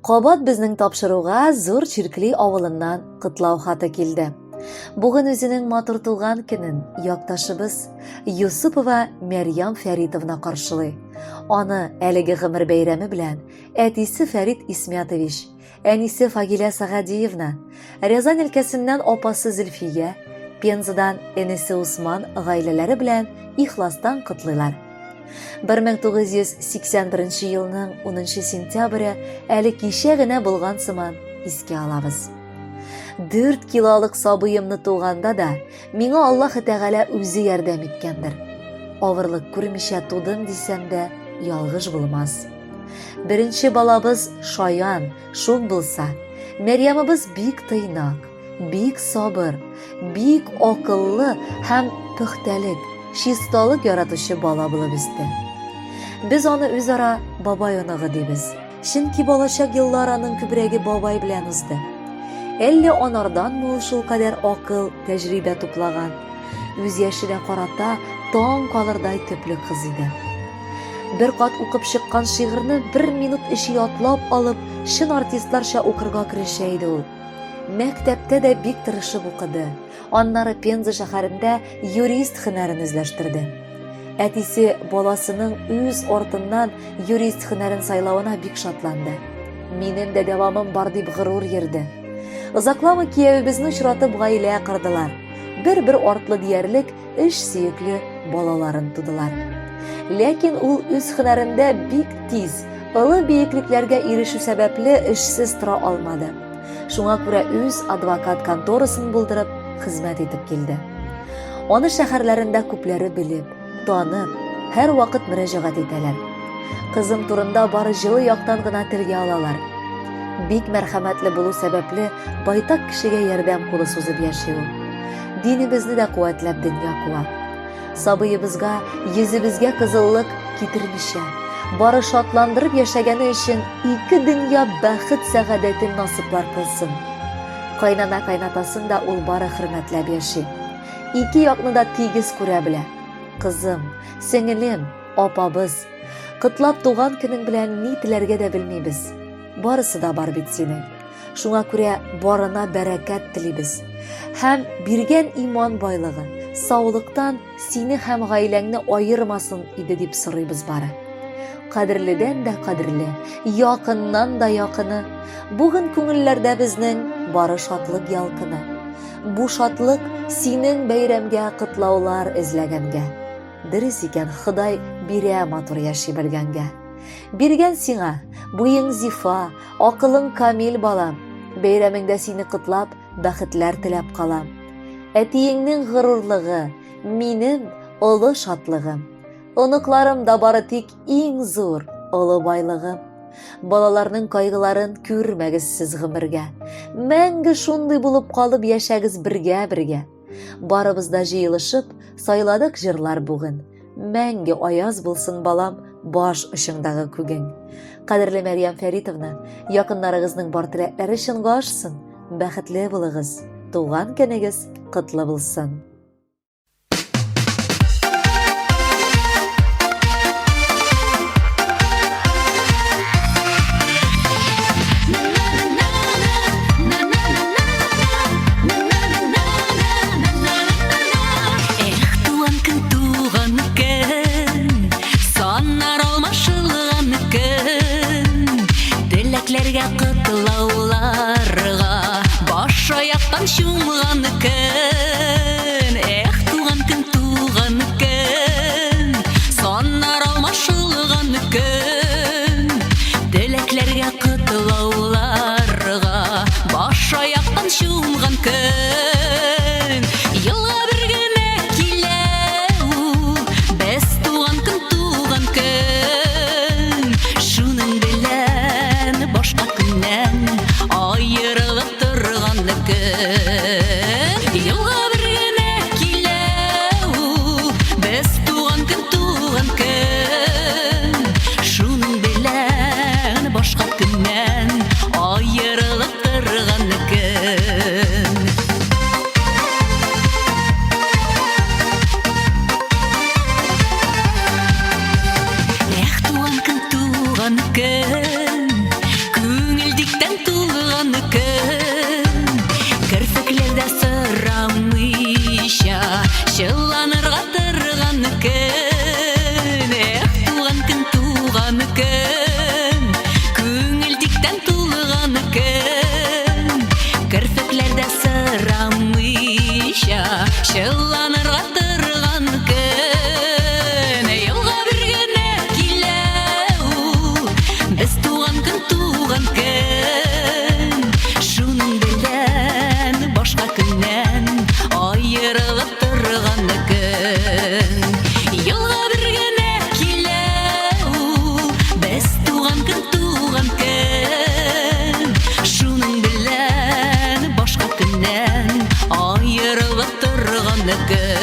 Кабат безнең тапшыруга Зур Чиркли авылыннан котлау хаты килде. Бүген үзенең матур туган көнен якташыбыз Юсупова Мәрьям Фәритовна каршылый. Аны әлеге гомер бәйрәме белән әтисе Фәрит Исмятович, әнисе Фагилә Сагадиевна, Рязань өлкәсеннән апасы Зөлфия, Пензадан энесе Усман гаиләләре белән ихластан котлыйлар. 1981 елның 10 сентябре әле кичә генә булган сыман искә алабыз. 4 килолык сабыемны туганда да миңа Аллаһ Тәгалә үзе ярдәм иткәндер. Авырлык күрмичә тудым дисәм дә ялгыш булмас. Беренче балабыз шаян, шук булса, Мәрьямыбыз бик тыйнак, бик сабыр, бик акыллы һәм пөхтәлек, чисталык яратучы бала булып үсте. Без аны үзара бабай оныгы дибез. Чөнки балачак еллар аның күбрәге бабай белән узды. Әллә анарданмы ул шулкадәр акыл, тәҗрибә туплаган? Үз яшенә карата таң калырдай төпле кыз иде. Бер кат укып чыккан шигырьне бер минут эче ятлап алып, чын артистларча укырга керешә иде ул. Мәктәптә дә бик тырышып укыды. Аннары Пенза шәһәрендә юрист һөнәрен үзләштерде. Әтисе баласының үз артыннан юрист һөнәрен сайлавына бик шатланды. Минем дә дәвамым бар дип горур йөрде. Озакламый киявебезне очратып гаилә кордылар. Бер-бер артлы диярлек өч сөекле балаларын тудылар. Ләкин ул үз һөнәрендә бик тиз, олы биеклекләргә ирешү сәбәпле эшсез тора алмады. Шуңа күрә үз адвокат конторасын булдырып, хезмәт итеп килде. Аны шәһәрләрендә күпләре белеп, танып, һәрвакыт мөрәҗәгать итәләр. Кызым турында бары җылы яктан гына телгә алалар. Бик мәрхәмәтле булу сәбәпле, байтак кешегә ярдәм кулы сузып яши ул. Динебезне дә куәтләп дөнья куа. Сабыебызга, йөзебезгә кызыллык китермичә, бары шатландырып яшәгәне өчен ике дөнья бәхет-сәгадәтен насыплар кылсын. Кайнана кайнатасын да ул бары хөрмәтләп яши. Ике якны да тигез күрә белә. Кызым, сеңелем, апабыз, котлап туган көнең белән ни теләргә дә белмибез. Барысы да бар бит синең. Шуңа күрә барына бәрәкәт телибез. Һәм биргән иман байлыгы, саулыктан сине һәм гаиләңне аермасын иде дип сорыйбыз бары. Кадерледән дә кадерле, якыннан да якыны. Бүген күңелләрдә безнең бары шатлык ялкыны. Бу шатлык синең бәйрәмгә котлаулар эзләгәнгә. Дөрес икән, Ходай бирә матур яши белгәнгә. Биргән сиңа, буең зифа, акылың камил балам. Бәйрәмеңдә сине котлап, бәхетләр теләп калам. Әтиеңнең горурлыгы, минем олы шатлыгым. Оныкларым да бары тик иң зур, олы байлыгым. Балаларның кайгыларын күрмәгез сез гомергә. Мәңге шундый булып калып яшәгез бергә-бергә. Барыбыз да җыелышып, сайладык җырлар бүген. Мәңге аяз булсын, балам, баш очыңдагы күгең. Кадерле Мәрьям Фәритовна, якыннарыгызның бар теләкләре чынга ашсын. Бәхетле булыгыз. Туган көнегез котлы булсын. Теләкләргә котлауларга баш аяктан чумган көн. Эх, туган көн, туган көн, саннар алмашылган көн. Теләкләргә котлауларга баш аяктан чумган көн. Елга бер генә килә ул, без туган көн, туган көн. Шуның белән башка көннән аерылып торган көн. Елга бер генә килә ул, без туган көн, туган көн. Шуның белән башка көннән аерылып торган көн. Эх, туган көн, туган көн, күңел. карамыйча чыланырга торган көн. Елга бер генә килә ул, без туган көн, туган көн. Шуның белән башка көннән аерылып торган көн. Елга бер генә килә ул, без туган көн, туган көн. Шуның белән башка көннән аерылып торган көн.